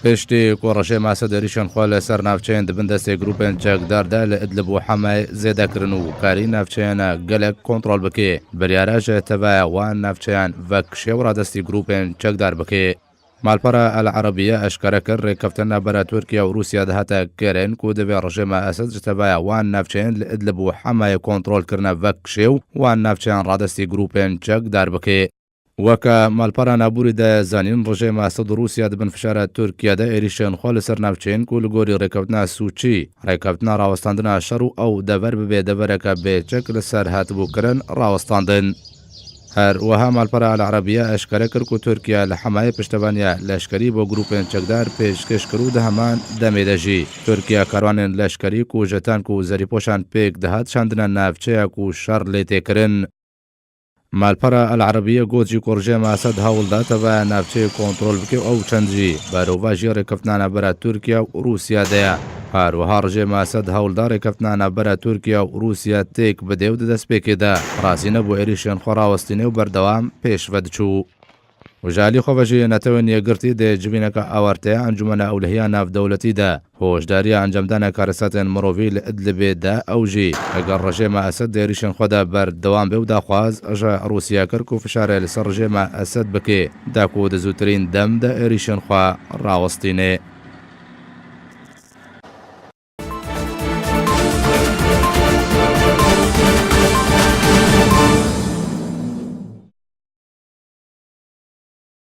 Piştî ku rejêma Esed êrîşên xwe li ser navçeyên di bin destê grûpên çekdar de li Idlib û Hemayê zêde kirin û karî navçeyên gelek kontrol bike, biryara ji tevaya wan navçeyan vekişê û radestî grûpên çekdar bike. Malpera El Erebiye eşkere kir, rêkeftin navbera Tirkiye û Rûsya dihate kirin ku divê rejêma Esed ji tevaya wan navçeyên li Idlib û Hemayê kontrol kirine vekişê û wan navçeyan radestî grûpên çekdar bike. Weke malpera navborî de zanîn, rejêma Esed û Rûsya di bin fişara Tirkiye de êrîşên xwe li ser navçeyên ku li gorî rêkeftina Sûçî, rêkeftina rawestandina şer û ew dever bibe devereke bêçek li ser hatibû kirin, rawestandin. Her wiha malpera El Erebiye eşkere kir ku Tirkiye li Hemayê piştevaniya leşkerî bo grûpên çekdar pêşkêş kir û di heman demê de jî Tirkiye karwanên leşkerî ku ji tank û zerîpoşan pêk dihat şandine navçeya ku şer lê tê kirin. Malpera El Erebiye got jî ku rejêma Esed hewl da tevaya navçeyê kontrol bike û ew çend jî berovajî rêkeftina navbera Tirkiye û Rûsya de ye. Her wiha rejêma Esed hewl da rêkeftina navbera Tirkiye û Rûsya têk bide û di destpêkê de razî nebû êrîşên xwe rawestîne û berdewam pêş ve diçû. Û ji alî xwe ve jî Netewên Yekgirtî di civîneke awarte ya Encûmena Ewlehiya Navdewletî de hişdariya encamdana karesatên mirovî li Idlibê da ew jî eger rejêma Esed di êrîşên xwe de berdewam be û daxwaz ji Rûsya kir ku fişarê li ser rejêma Esed bike da ku di zûtirîn dem de êrîşên xwe rawestîne.